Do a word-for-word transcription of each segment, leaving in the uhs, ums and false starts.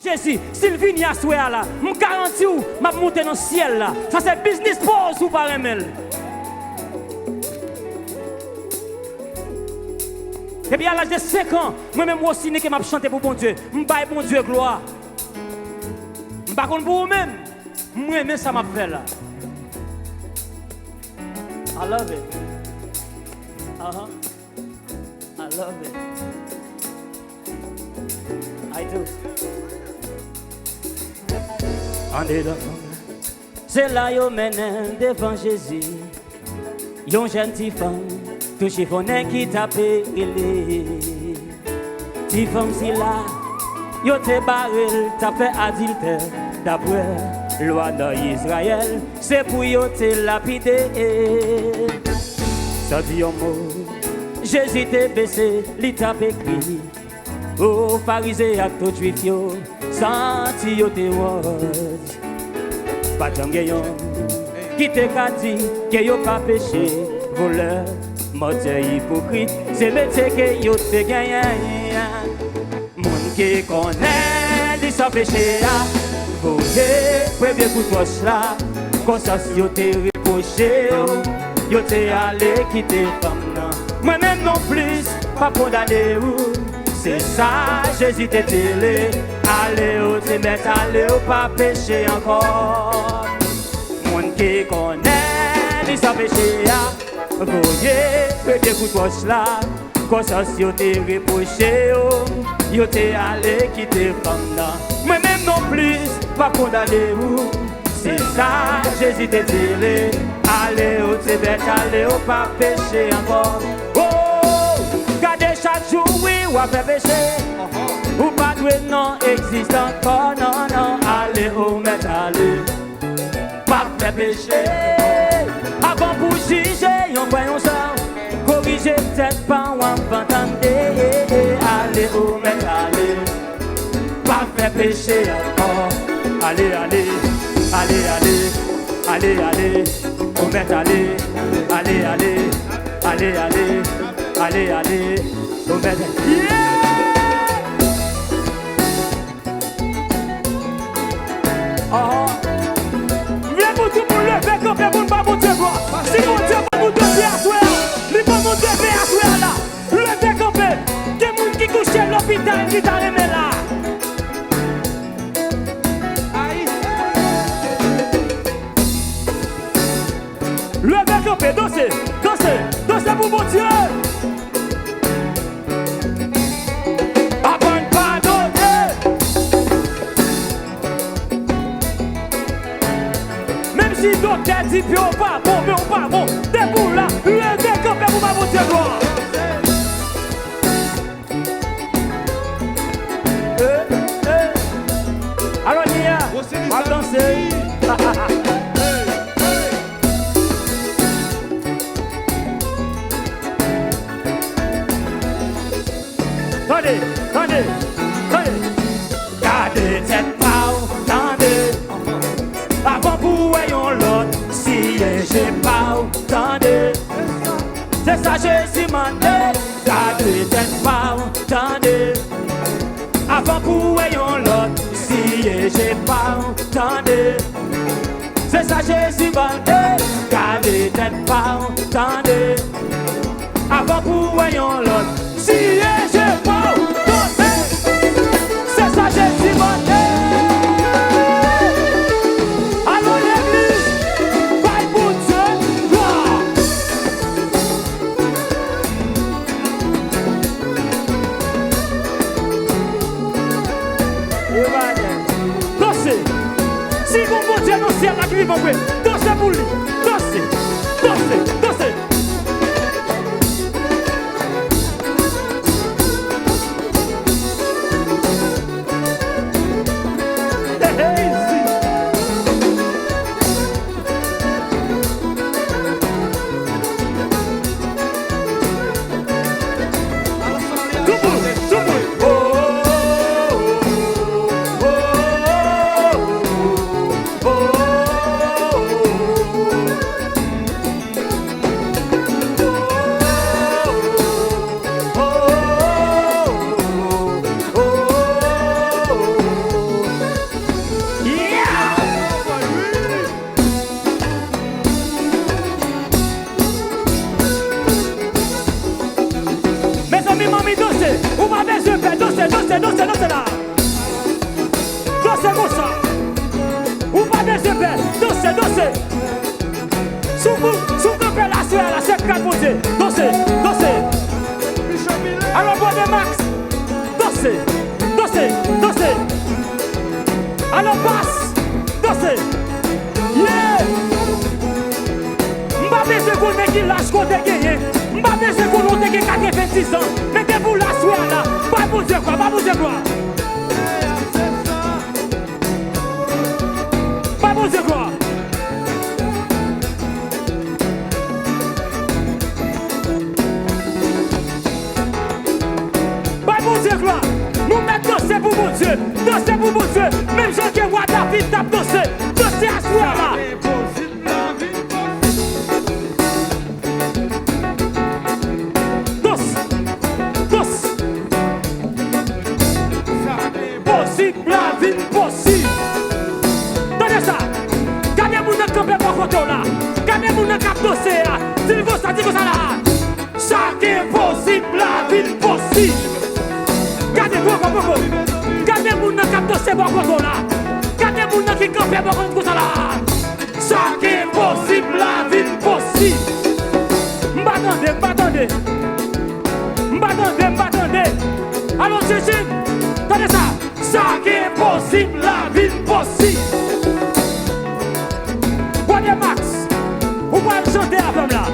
Jezi, si l vini aswè a la, m garanti w, m ap moute nan syèl la. Sa se biznis pa w si w pa renmen l. Depi a laj de senk an, mwen menm Rosiny ke m ap chante pou Bondye. M bay Bondye glwa. M pa konn pou ou menm. M renmen sa m ap fè la. I love it. Uh-huh. I love it. I do. Andedan. Se la yo mennen l devan Jezi. Yon jèn ti fanm, tou chifonnen ki t ap rele. Ti fanm sila, yo te bare l, t ap fè adiltè. Daprè lwa nan Izrayèl, se pou yo te lapide. San di yon mo, Jezi te bese, li t ap ekri. O Farize ak tout Jwif yo, santi yo te wont. Pa t janm gen yonn ki te ka di ke yo pa peche. Volè, mantè, ipokrit, se metye ke yo te genyen. Moun ki konnen li san peche a, voye premye kout wòch la. Konsyans yo te repwoche yo, yo te ale kite fanm nan. Mwen menm non plis, p ap kondane ou. Se sa Jezi te di li, ale ou ti mèt ale, ou pa peche ankò. Moun ki konnen li san peche a, voye premye kout wòch la. Konsyans yo te repwoche yo, yo te ale kite fanm nan. Mwen menm non plis, p ap kondane ou. Se sa Jezi te di li, ale ou ti bèt ale, ou pa peche ankò. Oh, gade chak jou wi w ap fè peche. Ou pa dwe non egziste ankò, non, non, ale ou mèt ale. Pa fè peche. Avan pou jije yon frè yon sè, korije tèt pa w anvan tande. Ale ou mèt ale. Pa fè peche ankò. Ale, ale, ale, ale, ale, ale, ou mèt ale. Ale, ale, ale, ale, ale, ale, ou mèt. Yeah! Ah. M vle pou tout moun leve kanpe pou n ba Bondye glwa. Si Bondye ban nou de pye aswè a, li ban nou de pye aswè a la. Leve kanpe. Gen moun ki kouche lopital ki ta renmen la. Ay. Leve kanpe, danse, danse, danse pou Bondye. Aprann padone. Menm si doktè di pye w pa bon, men w pa bon. Depi w la, leve kanpe pou ba Bondye glwa. Eh, eh. Alò, Nia, w ap danse. Tande, tande, tande. Gade tèt pa w, tande. Avan pou w wè yon lòt, siye je pa w, tande. Se sa Jezi mande. Gade tèt pa w, tande. Avan pou w wè yon lòt, siye je pa w, tande. Se sa Jezi mande. Gade tèt pa w, tande. Avan pou w wè yon lòt, siye je pa w, tande. Se sa Jezi mande. Alò legliz, bay Bondye glwa. Danse. Si gon Bondye nan syèl la ki vivan vre, danse pou li. Danse, danse, danse. Hey, hey, si. Tout moun, tout moun. Oh, oh, oh, oh, oh, oh. Se konsa. Ou pa bezwen pè. Danse, danse. Si w, si w kanpe la, aswè a la, se kral Bondye. Danse, danse. Alò, Brother Max. Danse, danse, danse. Alò, Pas. Danse. Yeah. M pa bezwen konnen ki laj ke w te genyen. M pa bezwen konnen w te gen katrevenndizan. Men depi w la aswè a la, bay Bondye glwa, bay Bondye glwa. Bay Bondye glwa. Bay Bondye glwa. Nou mèt danse pou Bondye. Danse pou Bondye. Menm jan ke wa David t ap danse. Danse aswè a la. Dans! Dans! Sa enposib, lavi n posib. Tande sa! Gade moun nan k kanpe bò kote w la. Gade moun nan k ap danse a. Di l konsa, di l konsa la. Sa k enposib, lavi n posib. Gade, poko, poko. Gade moun nan k ap danse bò kote w la. Gade moun nan ki kanpe bò kote w konsa la. Sa k enposib, lavi n posib. M pa tande, m pa tande. M pa tande, m pa tande. Alò, Jejin, tande sa. Sa k enposib, lavi n posib. Brother Max, ou pral chante avè m la.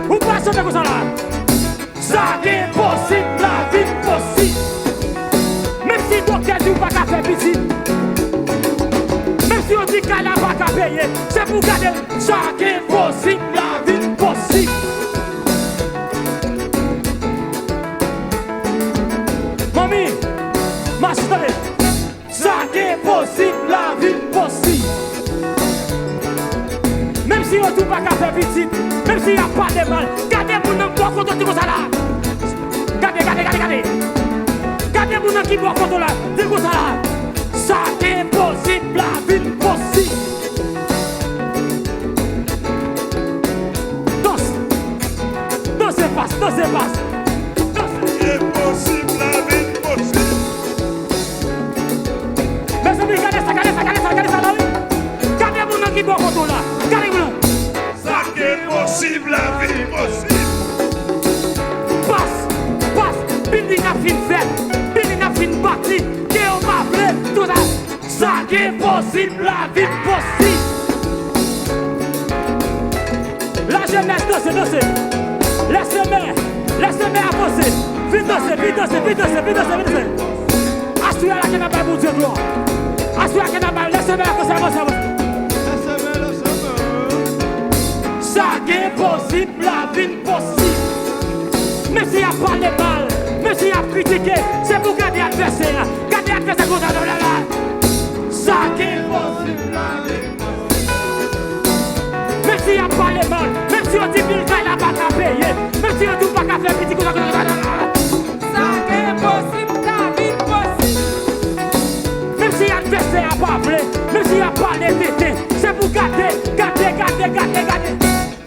Ou pral chante konsa la. Sa k enposib, lavi n posib. Menm si doktè di w pa ka fè pitit, menm si yo di kay la pa ka peye, se pou gade l. Sa k enposib, lavi n posib. Manmi, mache tande. Sa k enposib, lavi n posib. Menm si yo di w pa ka fè pitit, menm si y ap pale mal, gade moun nan k bò kote w di konsa la. Gade, gade, gade, gade. Gade moun nan ki bò kote w la, di konsa la. Sa k enposib, lavi n posib. Dans. Danse, Pas, danse, Pas. Danse. Enposib, lavi n posib. Mezanmi, gade sa, gade sa, gade sa, gade sa la, wi. Gade moun nan ki bò kote w la. Gade moun nan. Sa k enposib, lavi n posib. Pas, Pas, bilding ap fin fèt, bilding ap fin bati, ke yo pa vle, tout sa. Sa k enposib, lavi n posib. Lajenès, danse, danse. Lèsemè, lèsemè, avanse. Vin danse, vin danse, vin danse, vin danse, vin danse. Aswè a la ke n ap bay Bondye glwa. Aswè a ke n ap bay lèsemè, avanse, avanse, avanse. Sa k enposib, lavi n posib. Menm si y ap pale mal, menm si y ap kritike, se pou gade advèsè a. Gade advèsè konsa, la, la, la. Sa k enposib, lavi n posib. Menm si y ap pale mal, menm si yo di bil kay la pa ka peye, menm si yo di w pa ka fè pitit konsa, konsa, konsa, konsa. Sa k enposib, lavi n posib. Menm si advèsè a pa vle, menm si y ap pale tenten, se pou gade, gade, gade, gade, gade.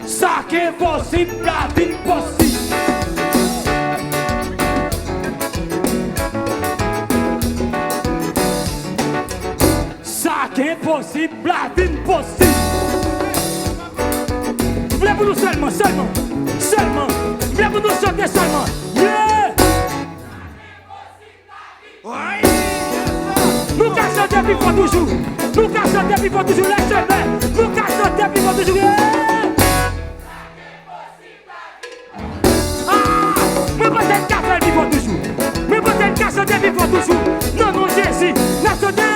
Sa k enposib, lavi n posib. Sa k enposib, lavi n posib. M vle pou nou sèlman, sèlman, sèlman. M vle pou nou chante sèlman. Yeah! Nou ka chante pi fò toujou. Nou ka chante pi fò toujou. Lèsemè. Nou ka chante pi fò toujou. Yeah! Ah! Mwen panse n ka fè l pi fò toujou. Mwen panse n ka chante pi fò toujou. Nan non Jezi, n ap chante.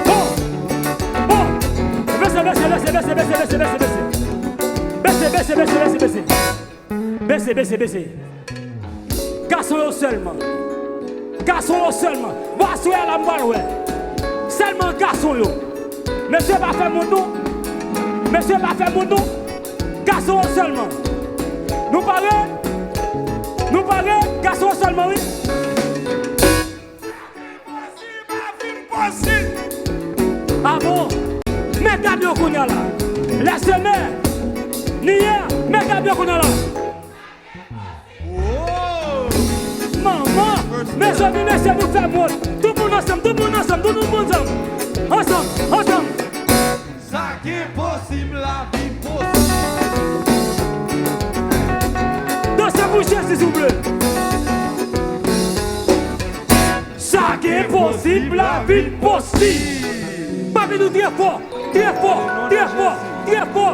Bon! Bon! Bese, bese, bese, bese. Bese, bese, bese, bese, bese. Bese, bese, bese. Gason yo sèlman. Gason yo sèlman. Bon, aswè a la m pral wè. Sèlman gason yo. Mesye pa fè moun nou. Mesye pa fè moun nou. Gason yo sèlman. Nou pare? Nou pare? Gason yo sèlman, wi. Sa k enposib, lavi n posib. Ah bon? Medam yo kounye a la. Lèsemè. Niye, medam yo kounye a la. Oh! Manman, men Zanmi, mesye, nou fè mòd. Tout moun ansanm, tout moun ansanm, tout moun ansanm. Ansanm, ansanm. Sa k enposib la vin posib. Danse pou Jezi, souple. Sa k enposib la vin posib. Baby, nou trè fò, trè fò, trè fò, trè fò.